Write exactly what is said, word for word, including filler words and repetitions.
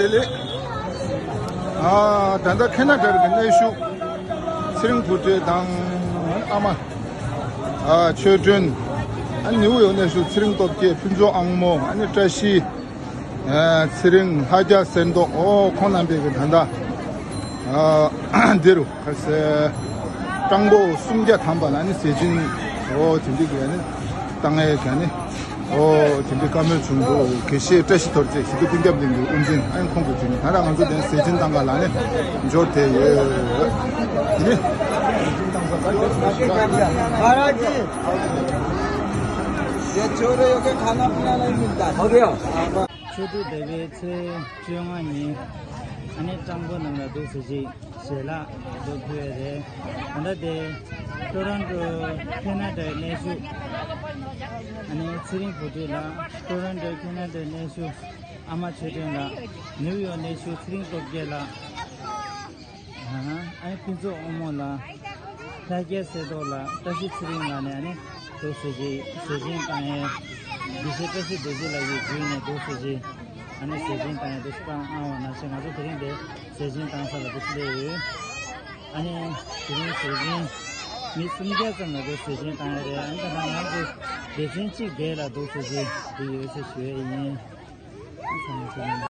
དེ་ལས། ཨ། ད་ལྟ་ཁེ་ན་ཌར་གྱི་གནས་བཞུགས་ཚེ་རིང་བུ་སྒྲོལ་དང་། ཨ་མ། ཨ། ཆོས་སྒྲོན། ཨ། ནིའུ་ཡོག་གནས་བཞུགས་ཚེ་རིང་སྟོབས་རྒྱལ། ཕུན་ཚོགས་དབང་མོ། ཨ་ནི་བཀྲ་ཤིས། ཨ། ཚེ་རིང་། ལྷ་རྒྱལ་གསེར་མདོག། ཨོ། ཁོང་རྣམ་པས་ཀྱི་ད་ལྟ། ཨ། འདི་རུ། ག་ཟེ། སྤྲང་པོ་སུམ་བརྒྱ་ཐམ་པ་ལ་ནི་ཟས་སྦྱིན། ཨོ། དེ་འདྲ་གི་ནི་བཏང་ཡས་ཀྱང་ནི། ཨོ། དེ་འདྲ་བཀའ་མོལ་བྱུང་འདུག་དགེ་བཤེས་བཀྲ་ཤིས་རྡོ་རྗེ། གཞིས་ཀ་རྩེ་ཀུན་ཁྱབ་གླིང་གི་དབུ་འཛིན། ཨ་ནི་ཁོང་གིས་བྱུང་ནི། ད་ར་ང་ཚོ་དེ་ཟས་སྦྱིན་བཏང་ག་ལ་ནི་འབྱོར་བསྡད་ཡོད། དེ་ནི། ཆོས་དྲུག་སྡེ་པའི་ཚེས་བཅོ་ལྔ་ཉིན། ཨ་ནི་སྤྲང་པོ་རྣམས་ལ་འདུག་སེ་ཅིག་ཞལ་ལག་འདུག་ཕུལ་བ་རེད། ད་ལྟ་དེ་ཊོ་རོན་ཊོ་ཁེ་ན་ཌའི་གནས་བཞུགས། ཨ་ནི་ཚེ་རིང་བུ་སྒྲོལ་ལགས། ཊོ་རོན་ཊོ་ཁེ་ན་ཌའི་གནས་བཞུགས་ཨ་མ་ཆོས་སྒྲོན་ལགས། ནིའུ་ཡོག་གནས་བཞུགས་ཚེ་རིང་སྟོབས་རྒྱལ་ལགས། ཨ་ནི་ཕུན་ཚོགས་དབང་མོ་ལགས། ལྷ་རྒྱལ་གསེར་མདོག་ལགས། བཀྲ་ཤིས་ཚེ་རིང་ལགས་ནས་ཨ་ནི་འདུག་སེ་ཅིག་ཟས་སྦྱིན་བཏང་ཡས། དགེ་བཤེས་བཀྲ་ཤིས་རྡོ་རྗེ་ལགས་ཀྱི་བརྒྱུད་ནས་འདུག་སེ་ཅིག་ཨ་ནི་ཟས་སྦྱིན་བཏང་ཡས་འདུག་སེ་བཏང་། ཨ་འོ་ན་ཞེས་ང་ཚོ་དེ་རིང་འདིར་ཟས་སྦྱིན་བཏང་ས་ལ་འདུག་སེ་སླེབས་ཡོད། ཨ་ནི་དེ་རིང་ཟས་སྦྱིན་མི་སུམ་བརྒྱ་ཙམ་ལ་འདུག་ཟས་སྦྱིན་བཏང་ཡས་རེད། ཨ་ནི་ད་ལྟ་ང་ཚོ་སྡེ་ཚན་གཅིག་དེ་ལ་འདུག་སེ་ཅིག་འདི་ཡོད་ཟེར་ཞུ་ཡས་ཡིན།